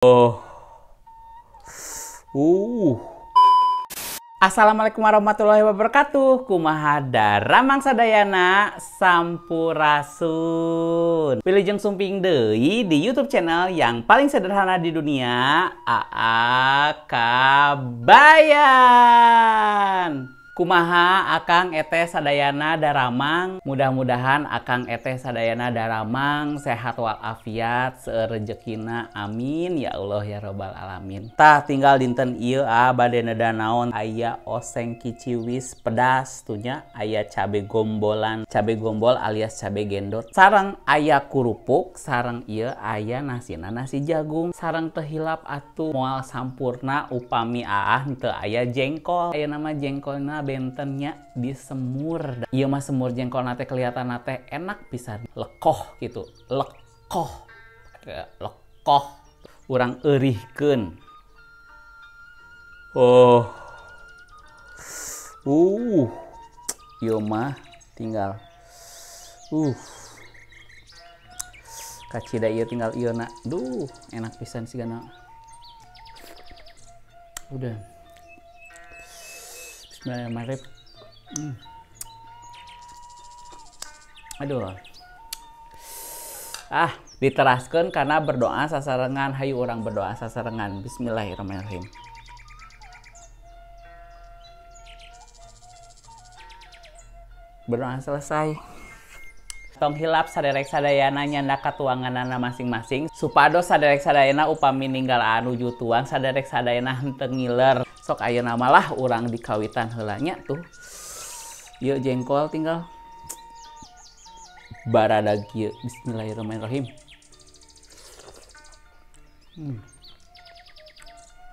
Oh. Assalamualaikum warahmatullahi wabarakatuh. Kumaha daramang sadayana, sampurasun. Wilujeng sumping deui di YouTube channel yang paling sederhana di dunia, AA Kabayan. Kumaha akang eteh sadayana daramang, mudah-mudahan akang eteh sadayana daramang sehat walafiat, seueur rejekina, amin ya Allah ya robbal alamin. Tah tinggal dinten ieu bade neda naon, aya oseng kiciwis pedas tunya, aya cabe gombolan, cabe gombol alias cabe gendot, sareng aya kurupuk, sareng ieu aya nasina nasi jagung, sareng teu hilap atuh moal sampurna upami aah teu aya jengkol. Aya nama jengkolna bentennya disemur. Iya mah semur jengkol nate kelihatan nate enak pisan, lekoh gitu, lekoh, lekoh, urang eurihkeun. Oh, iya mah tinggal, kacida iya tinggal iya nak, duh enak pisan sih gana. Udah. Bismillahirrahmanirrahim. Aduh. Diteraskan karena berdoa sasarengan, hayu orang berdoa sasarengan. Bismillahirrahmanirrahim. Berdoa selesai. Tong hilap saderek sadayana nyanda katuanganana masing-masing supados saderek sadayana upami ninggal anu jutuan saderek sadayana henteu ngiler. Sok ayeuna malah urang dikawitan heula nya tuh. Ieu jengkol tinggal baradag ieu. Bismillahirrahmanirrahim.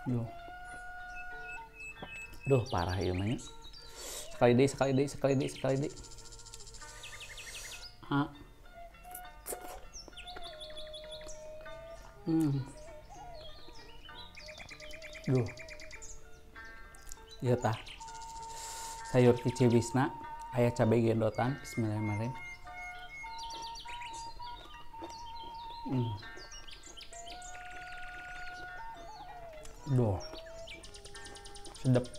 Duh. Duh parah ieu mah nya. Sekali deui, sekali deui, sekali deui, sekali deui. Duh. Ieu tah. Sayur kiciwisna aya cabe gendotan. Bismillahirrahmanirrahim. Duh. Sedep.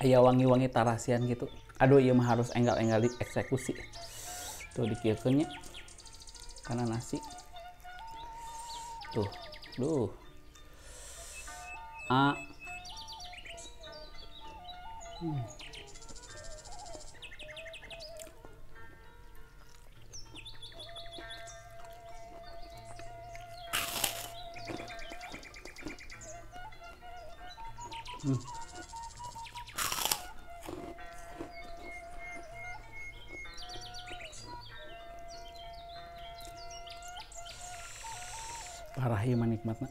Aya wangi-wangi tarasian gitu. Aduh, ieu mah harus enggal-enggal dieksekusi. Tuh dikieukeun nya. Karena nasi. Tuh. Duh. Parah ieu mah nikmatna.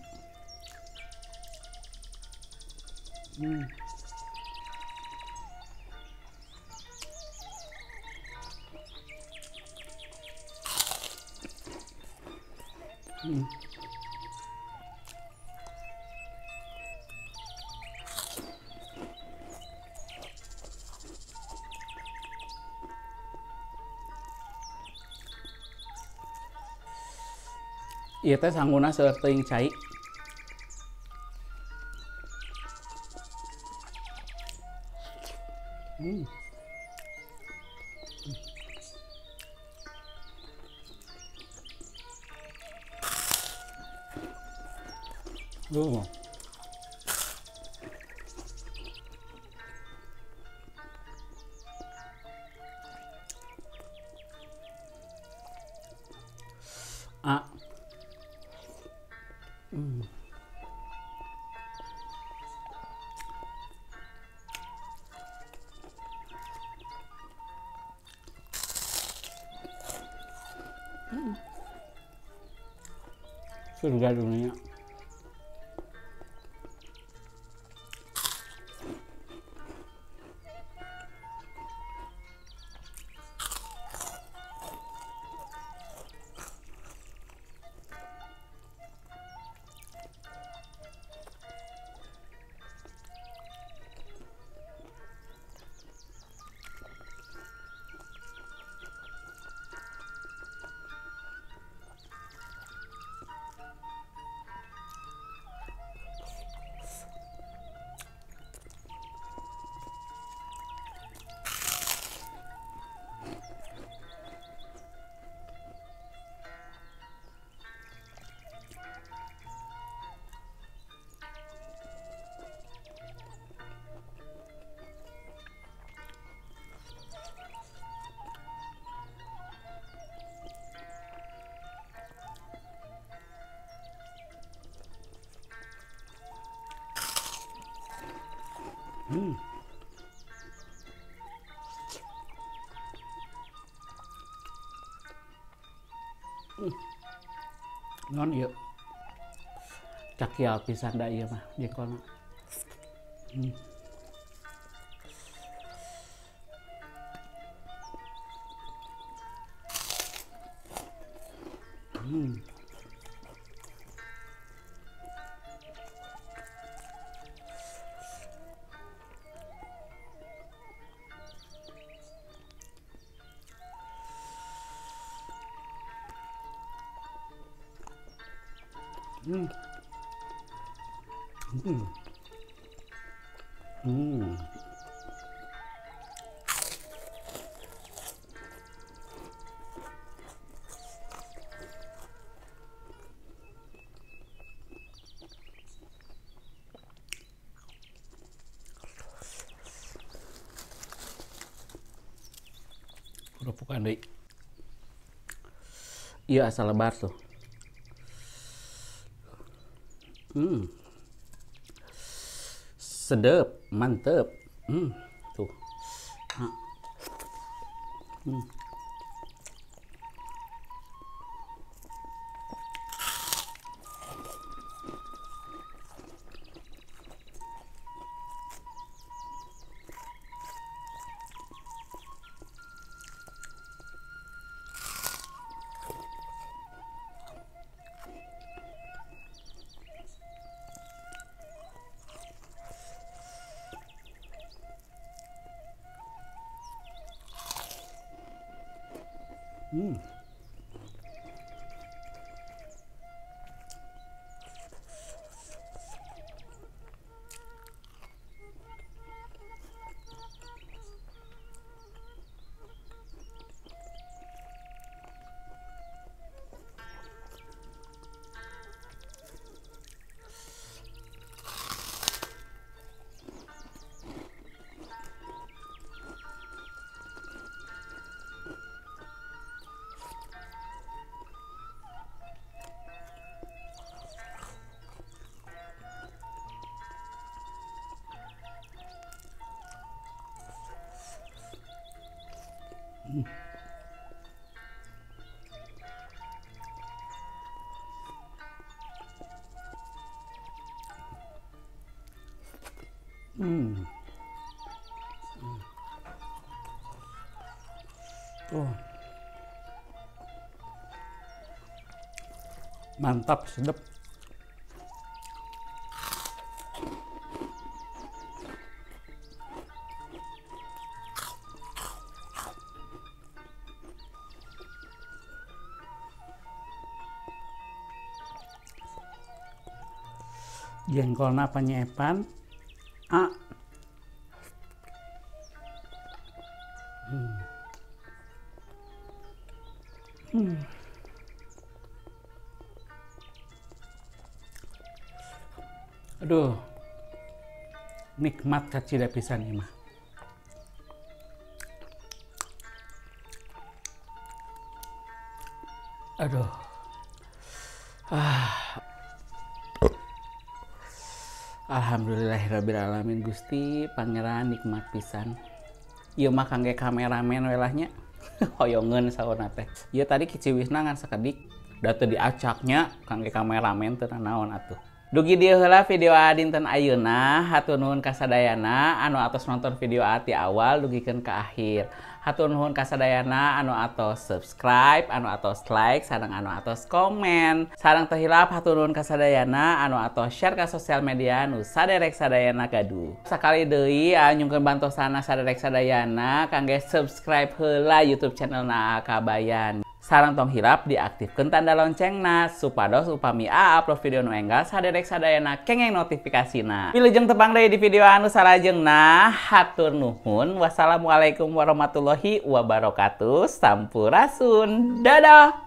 Ieu teh sangguna seueur teuing cai. Surga dunia. Non ieu. Cakial pisan da ieu mah jengkolna. Keropokan deui. Iya asal lebar tuh. Sedep, mantep. Tuh. Oh. Mantap, sedap. Jengkolna penyepan A. Aduh, nikmat kacida pisan ieu mah. Aduh. Alhamdulillahirabbil alamin Gusti Pangeran nikmat pisan. Ieu mah kangge kameramen we lah nya. Hoyongeun saurna teh. Ieu tadi kiciwisna ngan sakedik da teu diacaknya kangge kameramen teu naon atuh. Dugi dieu heula video A dinten ayeuna, hatur nuhun kasadayana anu atos nonton video A ti awal dugikeun ka akhir. Hatur nuhun kasadayana anu atos subscribe, anu atos like, sareng anu atos komen. Sareng teu hilap hatur nuhun kasadayana anu atos share ka sosial media nu saderek sadayana gaduh. Sakali deui nyungkeun bantosana saderek sadayana kangge subscribe heula YouTube channelna Kabayan. Sareng tong hilap diaktifkan tanda loncengna supados upami A upload video nu enggal saderek sadayana kengeng notifikasina. Wilujeng tepang deui di video anu salajengna, hatur nuhun. Wassalamualaikum warahmatullahi wabarakatuh. Sampurasun. Dadah.